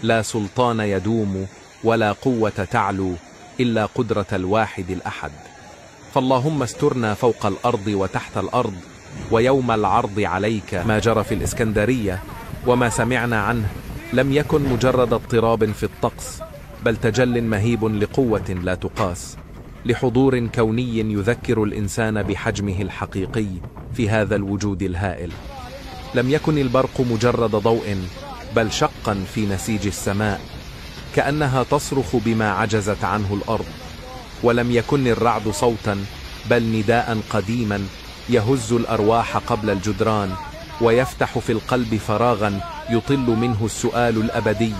لا سلطان يدوم ولا قوة تعلو إلا قدرة الواحد الأحد. فاللهم استرنا فوق الأرض وتحت الأرض ويوم العرض عليك. ما جرى في الإسكندرية وما سمعنا عنه لم يكن مجرد اضطراب في الطقس، بل تجل مهيب لقوة لا تقاس، لحضور كوني يذكر الإنسان بحجمه الحقيقي في هذا الوجود الهائل. لم يكن البرق مجرد ضوء، بل شقا في نسيج السماء، كأنها تصرخ بما عجزت عنه الأرض. ولم يكن الرعد صوتا، بل نداء قديما يهز الأرواح قبل الجدران، ويفتح في القلب فراغا يطل منه السؤال الأبدي: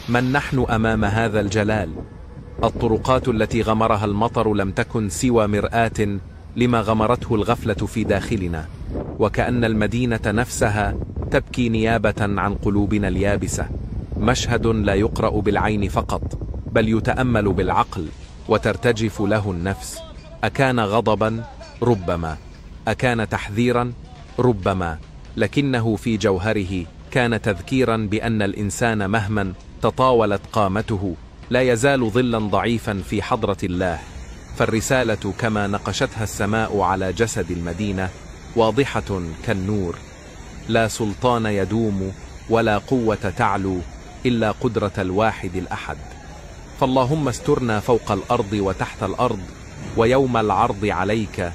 من نحن أمام هذا الجلال؟ الطرقات التي غمرها المطر لم تكن سوى مرآة لما غمرته الغفلة في داخلنا، وكأن المدينة نفسها تبكي نيابة عن قلوبنا اليابسة. مشهد لا يقرأ بالعين فقط، بل يتأمل بالعقل وترتجف له النفس. أكان غضبا؟ ربما. أكان تحذيرا؟ ربما. لكنه في جوهره كان تذكيرا بأن الإنسان مهما تطاولت قامته لا يزال ظلا ضعيفا في حضرة الله. فالرسالة كما نقشتها السماء على جسد المدينة واضحة كالنور: لا سلطان يدوم ولا قوة تعلو إلا قدرة الواحد الأحد. فاللهم استرنا فوق الأرض وتحت الأرض ويوم العرض عليك.